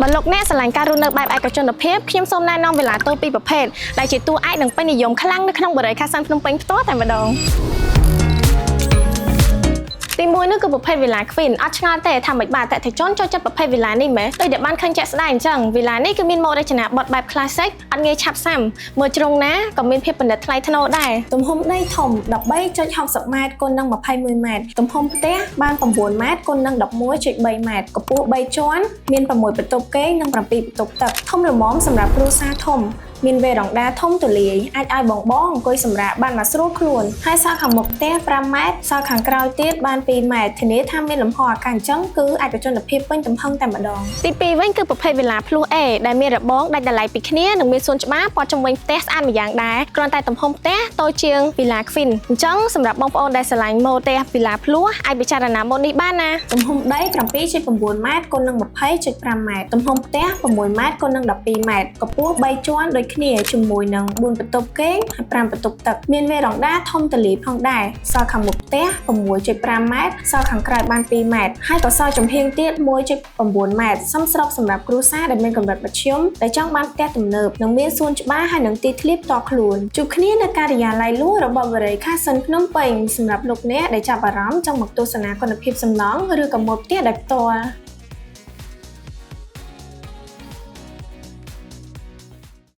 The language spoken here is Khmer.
បើលោកអ្នកស្រឡាញ់ការរស់នៅបែបឯកជនភាពខ្ញុំសូមណែនាំវិឡាតូចពីរប្រភេទដែលជាតួឯកនិងពេញនិយមខ្លាំងនៅក្នុងបុរីខាសិនភ្នំពេញផ្ទាល់តែម្ដងទីមួយនោះគឺប្រភេទវិឡា Queen អត់ឆ្ងល់ទេថាមិនបាទអតិថិជនចូលចិត្តប្រភេទវិឡានេះមែនដូចដែលបានឃើញជាក់ស្ដែងអញ្ចឹងវិឡានេះគឺមានម៉ូដរចនាបថបែប classic អត់ងាយឆាប់សាំមើលជ្រុងណាក៏មានភាពពិនិត្យថ្លៃថ្នូរដែរទំហំដីធំ13.60ម៉ែត្រគុណនឹង21ម៉ែត្រទំហំផ្ទះបាន9ម៉ែត្រគុណនឹង11.3ម៉ែត្រកម្ពស់3ជាន់មាន6បន្ទប់គេងនិង7បន្ទប់ទឹកធំល្មមសម្រាប់គ្រួសារធំ មានវេរ៉ង់ដាធំទូលាយអាចឲ្យបងបងអង្គុយសម្រាកបានមកស្រួលខ្លួនហើយសល់ខាងមុខផ្ទះ5ម៉ែត្រសល់ខាងក្រោយទៀតបាន2ម៉ែត្រធានាថាមានលំហអាកាសអញ្ចឹងគឺឯកជនភាពពេញទំហឹងតែម្ដងទី2វិញគឺប្រភេទវិឡាភ្លោះ A ដែលមានរបងដាច់ដោយឡែកពីគ្នានិងមានសួនច្បារព័ទ្ធជុំវិញផ្ទះស្អាតម្យ៉ាងដែរគ្រាន់តែទំហំផ្ទះតូចជាងវិឡា Queen អញ្ចឹងសម្រាប់បងប្អូនដែលស្រឡាញ់ម៉ូដផ្ទះវិឡាភ្លោះអាចពិចារណាម៉ូដនេះបានណាទំហំដី7.9ម៉ែត្រគុណនឹង20.5ម៉ែត្រទំហំផ្ទះ6ម៉ែត្រគុណនឹង12ម៉ែត្រកម្ពស់3ជាន់ដូចគ្នាជាមួយនឹង4បន្ទប់គេងហើយ5បន្ទប់ទឹកមានវេរ៉ង់ដាធំទូលាយផងដែរសល់ខាងមុខផ្ទះ6.5ម៉ែត្រសល់ខាងក្រោយបាន2ម៉ែត្រហើយក៏សល់ចំហៀងទៀត1.9ម៉ែត្រសមស្របសម្រាប់គ្រួសារដែលមានកម្រិតមធ្យមដែលចង់បានផ្ទះទំនើបនិងមានសួនច្បារហើយនិងទីធ្លាផ្ទាល់ខ្លួនជួបគ្នានៅការិយាល័យលក់របស់បុរីខាសិនភ្នំពេញសម្រាប់លោកអ្នកដែលចាប់អារម្មណ៍ចង់មកទស្សនាគុណភាពសំណង់ឬក៏ម៉ូដផ្ទះដោយផ្ទាល់។